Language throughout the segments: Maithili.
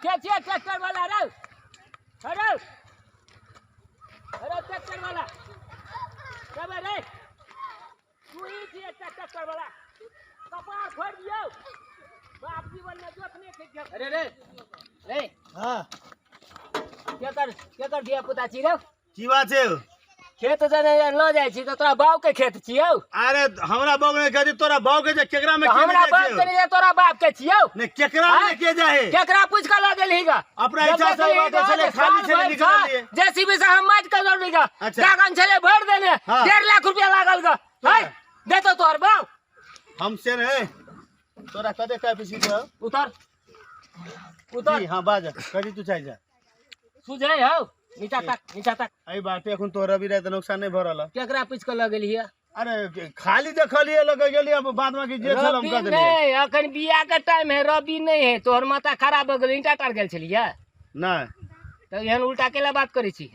के छियै ट्रैक्टर वाला रौ? रौ रौ, ट्रैक्टर वाला कबे रे? तू ही छियै ट्रैक्टर वाला? कपार फोड़ि दियौ, बाप जीवन में जोतने छै। अरे रे रे। हाँ। केकर केकर धिया पुता छी रौ? की बात छै? खेत जने लऽ जाइ छी तऽ तोरा बाप के खेत छियौ? अरे हमरा बाप ने कहती, तोरा बाप के जे केकरा में के हमरा जाइ बाप छै? के नहीं, तोरा बाप के छियौ। ने केकरा में के जाए? केकरा पूछ के लऽ गेलही गा? अपना इच्छा से बाटे छलै, खाली छलै, निकललियै। जेसीबी से हम माटि के दौड़ली गा। अच्छा। जागन छलै भरि देने। हाँ। 1.5 लाख रुपया लागल गा। है देतो तोहर बाप? हम से ने तोरा कते कैपेसिटी हो? उतर उतर। जी हाँ, बाज करी, तू चाहि जा। सुझै हौ, नीचा तक, नीचा तक। एहि बाटे एखन तोरा भी रहे तऽ नुकसान नहीं भऽ रहल है। केकरा पूछ के लऽ गेलही? अरे खाली देखलियै, लग गेलियै, अब बाद में जे छल हम रबी कह देलियै। नहीं, अखन बिया के टाइम है, रबी नहीं है। तोहर माथा खराब भऽ गेल? ईंटा टार गेल छलियै? नहीं। तऽ एहन उल्टा केला बात करै छी?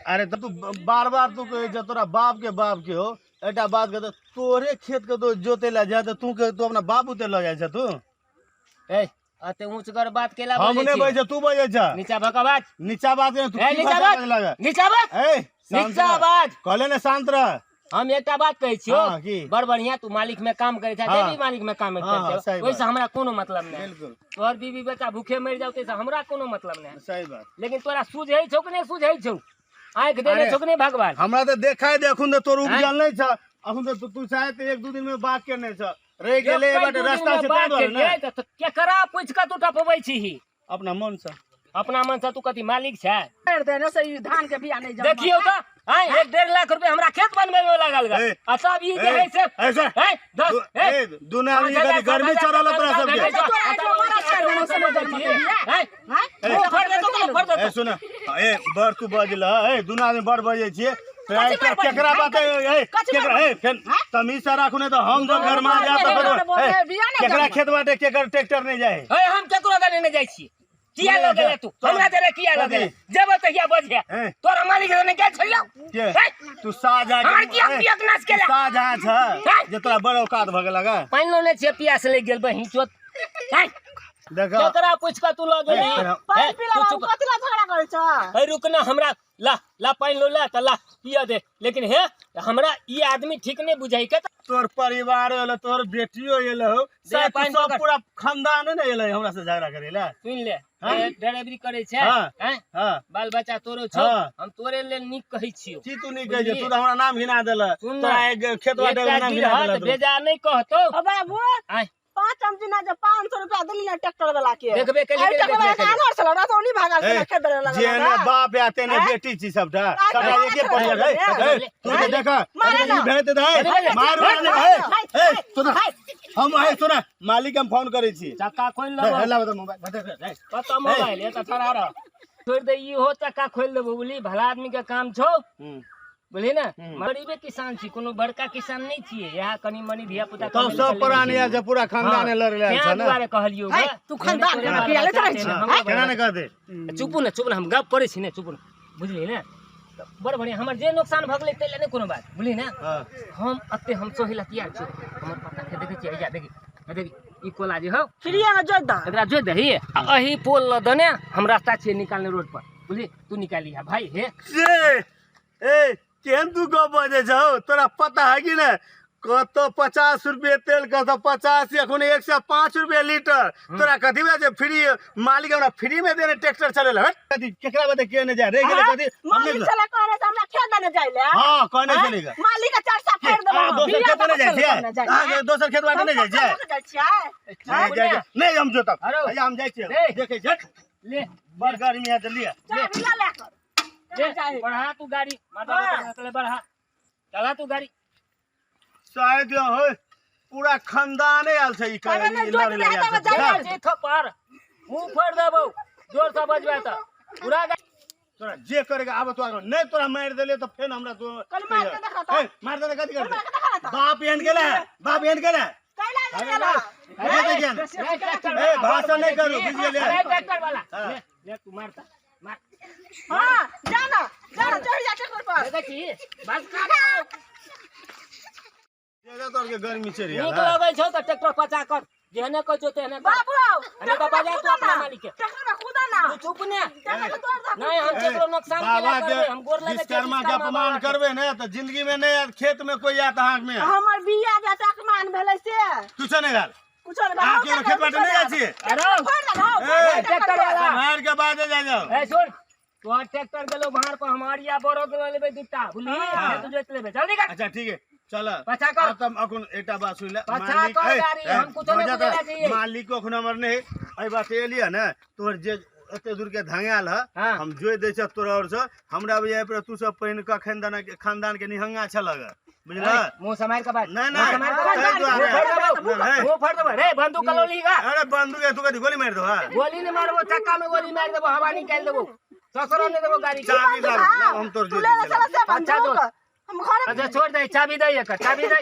अरे तऽ तू बार बार तू कहै छ तोरा बाप के बाप के हो, एकटा बात के तोरे खेत के तो जोते ला जा तऽ तू के तू अपना बाप उते लऽ जाइ छ तू? ए, अते ऊंचगर बात केला हम बजै नहि छी? बजै, तू बजै छ। नीचा भऽ कऽ बाज। नीचा बात नहि, तू ए, की नीचा भाषा बाज। बजै लागे? नीचा बाज। ए, शांत नीचा रह। बाज। कहले ने शांत रह। हम एकटा बात कहै छियौ। हाँ, की? बड़ बढ़िया तू मालिक में काम करै छै। हाँ। जे भी मालिक में काम हाँ, करै छै, सही बात। ओहिसँ हमरा कोनो मतलब नहि। बिल्कुल। तोहर बीबी बच्चा भूखे मरि जाउ, ताहिसँ हमरा कोनो मतलब नहि। सही बात। लेकिन तोरा सुझै छौ कि नहि सुझै छौ? आँखि देने अरे, छौ कि नहि भगवान? हमरा तऽ देखाय दे, अखन तऽ तोर आँय? उपजल नहि छ, अखन तऽ तू चाहे तऽ एक दू दिन में बात केने छ, रहि गेलै एकै बाटे दू दिन रास्ता मे छै ताहि बात दुआरे ने। केलियै तऽ केकरा पूछि कऽ तू टपबै छीही? अपना मन से। अपना मन से? तू कथी मालिक छै? मारि देने से ई धान के बिया नहीं जमत। देखियौ तऽ आँय, 1.5 लाख रुपया हमरा खेत बनबै में लागल गा। ए, आ सब ई जे ए, है से ए, सर। ए, दस, ए, ए, दुनू आदमी 5,000, कथी गर्मी 7,000, चढ़ल तोरा सबके? 7,000, तोरा एकरा मारा छाड़ि देलौ से नहि जमत बिया। आँय, हैं? ए, मुँह फोड़ देतौ, मुँह फोड़ देतौ। ए सुन, ए बड़ तू बजल, ए दुनू आदमी बड़ बजै छियै। कथी बड़ बजै? केकरा बात ए? कथी बड़ केकरा ए फेन हैं? तमीज से राखू, नहीं तो हम जब घर में आ जाए बोले, तो बोले, ए, बिया नहीं केकरा जमत। खेत बाटे केकर ट्रैक्टर नहीं जाए? ए, हम केकरो दने नहि जाइ छी। किया लऽ गेलै तू हमरा देने? किया लऽ गेलै? जेबो तहिया बजिहे। ए। तोरा मालिक दने गेल छलियौ? के? ए, तू साझा हमर किया पियक नाश केला? साझा छ हैं? जे तोरा बड़ औकात भऽ गेल गा। पानि लौने छियै, पियास लागि गेल बहिन चोत। आँय, देख। केकरा पूछि कऽ तू लऽ गेलही? ए, पानि ए, पीला तू बाबू, चुप। कथी ला झगड़ा करै छ? हे रुक ना, हमरा ला ला पानि लो, ला तऽ ला पिय दे। लेकिन हे, हमरा ई आदमी ठीक नहि बुझाइ के। तोर परिवार एलो, तोर बेटियो एलो, दे सब पानि सब पकड़। पूरा खानदान ने एलै हमरा से झगड़ा करे ला। सुन ले। हाँ? ड्राइवरी करै छै। हाँ। हैं? हाँ। बाल बच्चा तोरो छौ। हाँ। हम तोरे लेल नीक कहै छियौ। की तू नहीं कहै छै? तू तऽ हमरा नाम घिना देल। सुन ना। तोरा एक खेत बाटे एकटा नाम घिना गिरहत देल तू। बेजा नहि कहतौ। ओ बाबू। आँय। पाँचम दिना जे 500 रुपया देली ने ट्रैक्टर वाला के। देखबे केलियै, एहि ट्रैक्टर वाला देखबे के केलियै। आन्हर छल, रतौनी भागल छल, ए, खेत दरे लगल जेने ना। बाप या तेने आँय? बेटी छी सबटा। आँय, सबटा मारे एके छलै, परिवार है। ए, ए, तू तऽ देख। मारे ना। ई भेट दे। अरे, मार अरे, मार। ए, अरे, ए, सुन, हम है, सुन, मालिक हम फोन करै छी। चक्का खोलि ए, लेबौ। ला बता मोबाइल, बता, ए, कतऽ मोबाइल? एतऽ ठड़ा रह, छोड़ि दे। ई हो चक्का खोलि देबौ, बुझली? भला आदमी के काम छौ। बुझली ने? गरीबे किसान छी, कोनो बड़का किसान नहि छियै। इएह कनि मनि धिया पुता तब सब प्राणी आयल छै, पूरा खानदान लड़े आयल छै तें ने। दुआरे कहलियौ है, गे। तू खानदान तोरे के बाल किया लैत बच्चा रहै छै छी? ने, हमरो केना बाल ने कह दे। चुपू ने, चुप ने, हम गप करै छी ने, चुपू ने, बुझली ने? तऽ बड़ बढ़िया, हमर जे नुकसान भऽ गेलै ताहि लए नहि कोनो बात, बुझली ने? हाँ। हम एते हम सही लए तैयार छी। हमर पता के देखै छियै, हैया देखी, हे देखी, ई कोला जे हौ। फ्रीए में जोति दह। एकरा जोति दही आ एही पोल लऽ दने हम रास्ता छियै निकालने रोड पर, बुझली? तू निकालि लिहा भाई हे। से ए केहन तू गप बजै छौ? तोरा पता है कि नहि कतऽ 50 रुपये तेल, कतऽ 85, एखन 105 रुपये लीटर। तोरा कथी बा जे फ्री? मालिक हमरा फ्री में देने ट्रैक्टर चलेला। हट, कथी केकरा बते के ने जाए रह गेलै कथी हम मालिक नहि छलै कहने से हमरा खेत देने जाइ ले। हाँ, कहने हैं? छलै गा। मालिक के चार सा फाड़ि देबौ। अहाँ दोसर बिया खेत नहि जाइ दऽ छियै? कऽ जाइ अहाँ दोसर खेत बाटे नहि जाइ छियै? जाइ छियै? नहि जाइ छियै। नहि हम जोतब। अरे। हैया हम जाइ छियै। ए। देखै छियै। ले। बड़ गर्मी है, जल्दी। चाभी ला ले कर। ले। जाइ। बढ़ा तू गाड़ी माता। हाँ। चले, बढ़ा, चला तू गाड़ी। शायद हो पूरा खानदाने आयल छै ई अरे नहि, ई जोति लड़ै लए रहै आयल तऽ छै। जाइ। जे थप्पड़ मुंह फोड़ देबौ, जोर से बजबे तऽ पूरा तोरा जे करेगा आब तो आगे नहीं, तोरा मारि देले तऽ फेन हमरा तो कल मारि के देखा तऽ। ए, मारि देले कथी मारि करतै? के देखा तऽ। बाप एहन गेलै है, बाप एहन गेलै है। कैला गेल हँ? अरे देखिए ने। ए, भाषण नहीं करू, बुझि गेलियै? अरे ट्रैक्टर वाला। हाँ। ले ले, तू मारता मार। हाँ, जा ना, जा ना, चढ़ जा ट्रैक्टर पर। देखै छी बस काट। ज्यादा तोर के गर्मी छै रे। नीक लगै छौ तऽ ट्रैक्टर पचा कर, जेहने कहै छौ तेहने कर। बाबू, अरे बाबा, जा तू अपना मालिक के। ट्रैक्टर में कूद। ना। तू चुप ने। ट्रैक्टर के तोड़ दे। नहीं, हम केकरो नुकसान बाबा केला के करबै, हम गोर लगै छियै विश्वकर्मा के विश्वकर्मा अपमान बाबा के। करबै ने तऽ जिंदगी में नहीं आयत, खेत में कोई आयत अहाँक में। हमर बिया जे टकमान भेलै से। कुछो नहीं रहल। कुछो नहि। अहाँ केकरो खेत बाटे नहीं जाइ छियै? अरे फोड़ दे, हौ, ए, ट्रैक्टर वाला। सम्हारि के बाजे जाइ जाउ। ए सुन, तोहर ट्रैक्टर गेलो भाड़ पर, हम अरिया बरद लऽ लेबै दूटा, बुझली? खेत जोति लेबै, जल्दी कर। अच्छा ठीक है, चल। पाछा कर। आब तऽ अखन एकटा बात सुनि ले। पाछा मालिक कर ए, गाड़ी, ए, हम कुछो नहि मजा बुझै तऽ- छियै। मालिक अखन हमर नहि एहि बात एलियै ने, तोहर जे एते दूर के धंगाल ह, हाँ। हम जोइ दै छियौ तोरा और से। हमरा बुझाइ पर तू सब पहिने का खानदान के खानदान के निहंगा छलग, बुझल? ए, मुंह सम्हारि के बाज। नहीं, मुंह नहीं, सम्हारि के बाज। ताहि दुआरे। मुंह फाड़ि देबौ। नहीं। मुंह फाड़ि देबौ। रे बंदूक कलो लीगा। अरे बंदूक है, तू कथी गोली मारि देबो? हाँ? गोली नहीं मारबो, चक्का में गोली मार देबो, हवा निकाल देबो, ससुरो नहीं देबो गाड़ी के। चाबी लाब, लाब, हम तोर तू जोति ले ले चला। चल से अच्छा, बंदूक। दोस्त। हम घरे अच्छा छोड़ दे, चाबी दे एकर, चाबी दे।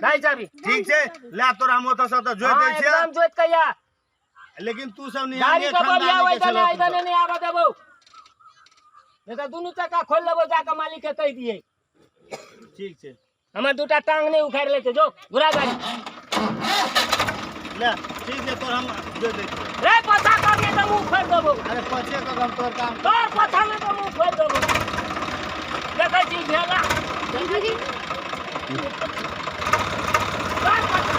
दे चाबी। ठीक छै, ला तोरा हम ओतऽ से ओतऽ जोति हाँ, दै छियै। एकदम जोति के या। लेकिन तू सब गाड़ी निहंगे के बबिया खानदान ओइ के दने, छलऽ एहि तू दने सब। नहीं आबऽ देबौ, नहीं तऽ दुनू चक्का खोलि लेबौ, जाके मालिक के कहि दियै। ठीक छै। हमर दूटा टांग नहीं उखाड़ि लेतै, जो घुरा गाड़ी। ले ठीक छै, तोर हम जोति दै छियौ। रे पाछा कर नहीं तऽ मुंह फोड़ि देबौ। अरे पछे कऽ हम तोहर काम। तोर पाछा नहीं तऽ मुंह फोड़ि देबौ। देखै छी भेला। देखै छी। तोर पाछा।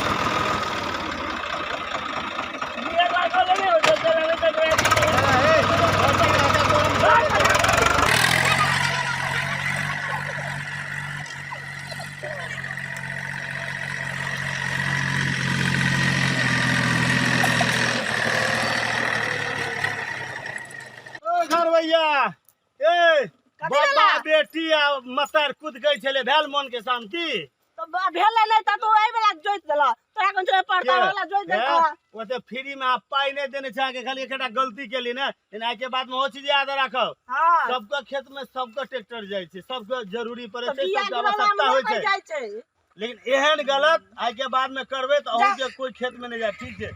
गियर लागल नहि होइ छै, चलाबै तऽ ड्राइविंग ए, तोर पाछा। ओ घर भैया, ए कथी बाबा भेला? बेटी आ मतार कूद गई छले, भेल मन के शांति? तऽ भेलै नहि तऽ तू एहि बेला जोति देलह, तोरा कोन छै पड़ता वाला जोति देलह। ओते फ्री में आप पाई नहीं देने छै, अहाँके खाली एकटा गलती केली ने, लेकिन आइ के बाद में ओ चीज याद राखब। हाँ। सबके खेत में सबके ट्रैक्टर जाइ छै, सबके जरूरी पड़ै तऽ छै, बिया सबके गिरौला आवश्यकता मे होइ नहि छै, जाइ छै। लेकिन एहन गलत आइ के बाद में करबै तऽ अहूँ के कोई खेत में नहीं जाय। ठीक छै,